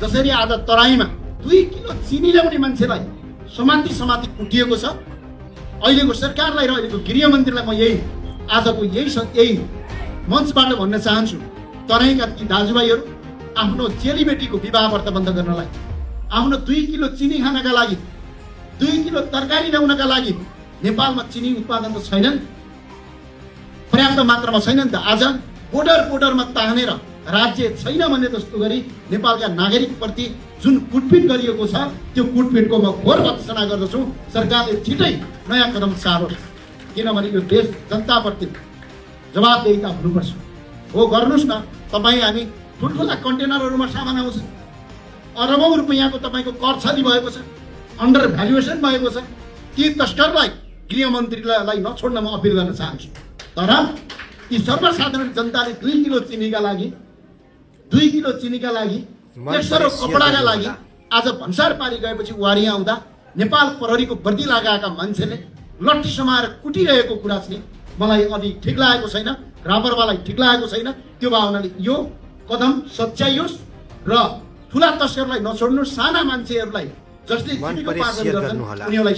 जसरी आज तराईमा 2 किलो चिनी ल्याउने मान्छेलाई समाति कुटिएको छ। अहिलेको सरकारलाई र अहिलेको गृहमन्त्रीलाई म आजको यही मञ्चबाट भन्न चाहन्छु, तराईका ती दाजुभाइहरू आफ्नो चेलीबेटीको विवाह व्रत बन्द गर्नलाई, आफ्नो 2 किलो चिनी खानका लागि, 2 किलो तरकारी ल्याउनका लागि नेपालमा चिनी उत्पादन त छैन, पर्याप्त मात्रामा छैन नि त। आज बोर्डरमा तानेर राज्य छैन भन्ने जस्तो गरी नेपालका नागरिकप्रति जुन कुटपिट गरिएको छ, त्यो कुटपिटको म घोर भर्त्सना गर्दछु। सरकारले छिटै नयाँ कदम चालोस्, किनभने यो देश जनताप्रति जवाबदेहिता हुनुपर्छ। हो, गर्नुहोस् न। तपाईँ हामी ठुल्ठुला कन्टेनरहरूमा सामान आउँछ, अरबौँ रुपियाँको तपाईँको कर छली भएको छ, अन्डर भ्यालुएसन भएको छ। ती तस्करलाई गृहमन्त्रीलाई नछोड्न म अपिल गर्न चाहन्छु। तर यी सर्वसाधारण जनताले 2 किलो चिनीका लागि, 100 कपडाका लागि आज भन्सार पारी गएपछि वारी आउँदा नेपाल प्रहरीको वर्दी लगाएका मान्छेले लट्ठी समाएर कुटिरहेको कुरा चाहिँ मलाई अलि ठिक लागेको छैन, रापरवालाई ठिक लागेको छैन। त्यो भावनाले यो कदम सच्याइयोस् र ठुला तस्करलाई नछोड्नु, साना मान्छेहरूलाई जसले जीविकोपार्जन गर्छन् उनीहरूलाई